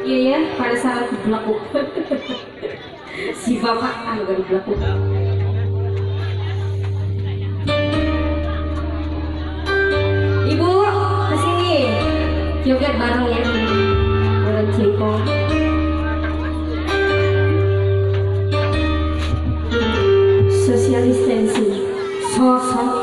Iya ya, pada saat belakuk. Si bapak anu gak belakuk. Ibu, kesini. Joget bareng ya. Bareng cingkong. Social distancing. Sosok.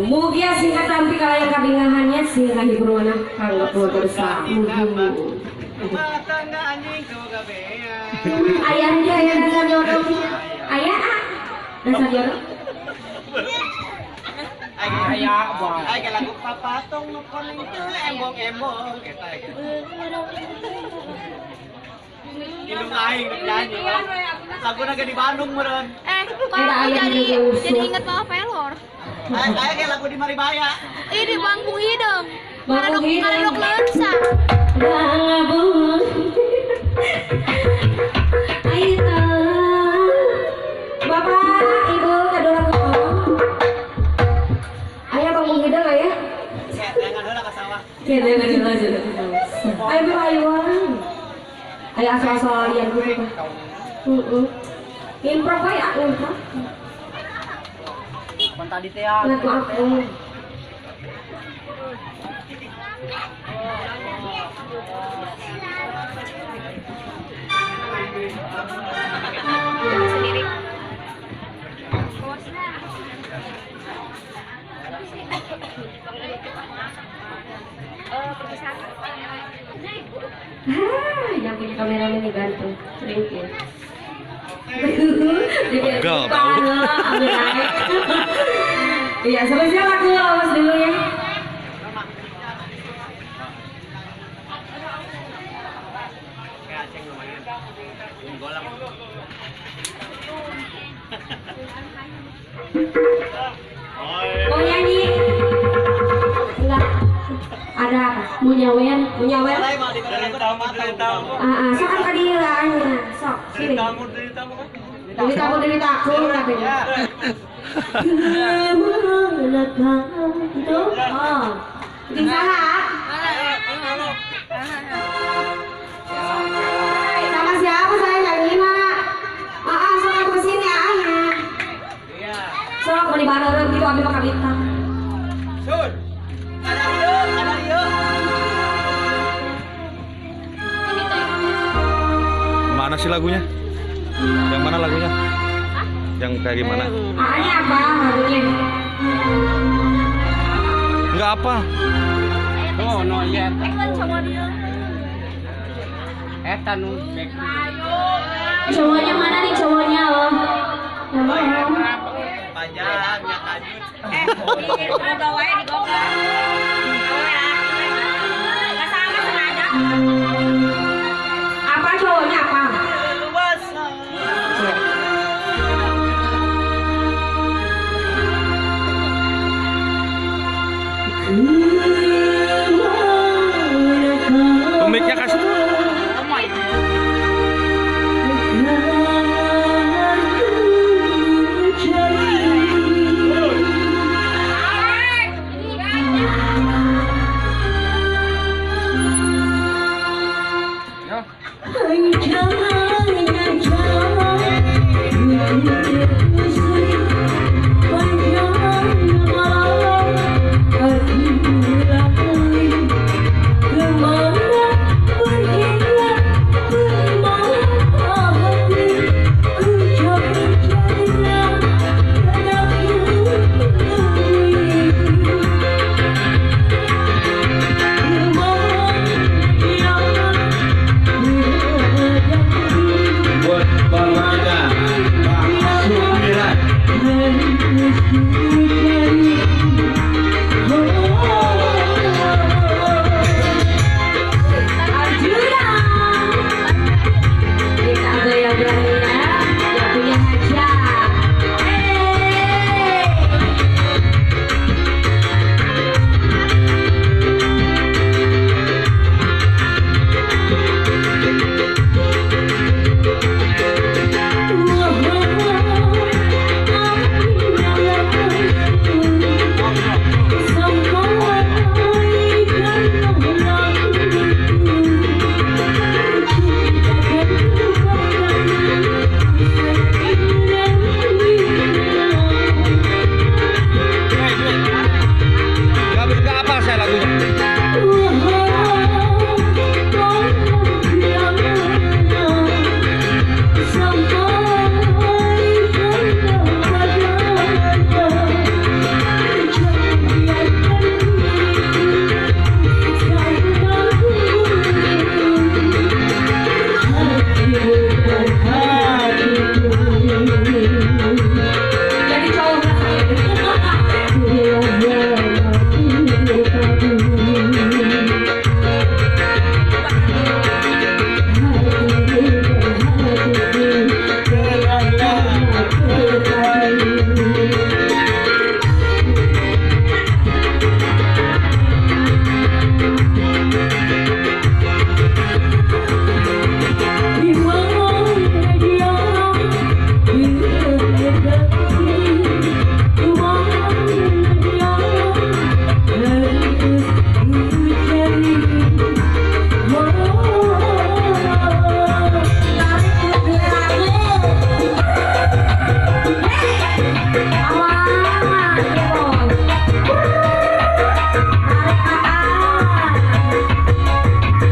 Mugia singkat tampi kalayan kabingahannya sing kahiburuana kanggo keluarga. Ayahnya yang nyodong. Aya ah. Dasar jodoh. Aya aya lagu papatong nu koneng teu embong-embong eta. Indung aing rek nyanyi. Laguna ge di Bandung meureun. Jadi inget Mama Pelor. Aya ge lagu di Maribaya. Ih di Bangkung Hideng. Karedok leunsa. Bangabung. Ayo. Bapak, Ibu, kedua ngomong. Aya Bangkung Hideng aya? Jangan heula ka sawah. Jangan heula aja. Ayo berayuan. Ayo asal-asal lian gitu. Improv ya, improv. Pan tadi teh ya. Lagu aku. Sendiri. Yang punya kameramen nih ganteng, thank you. Pegal tahu. Iya, spesial aku lawas dulu ya. Mau nyanyi? Enggak. Ada apa? Mau nyawer? Mau nyawer? Sok kan tadi lah, sok sini. Derita aku katanya. Itu? Oh. Bikin saha? Sama siapa saya nyanyi, Mak? Sok aku kesini ya. Sok mau dibareng gitu ambil makan bintang. Sun. Ada dia. Mana sih lagunya? Yang mana lagunya? Hah? Yang kayak gimana? Ini apa lagunya? Enggak apa. Oh, no ya. Cowoknya mana nih cowoknya loh? Panjang, ya tajud. Di wae di gogor.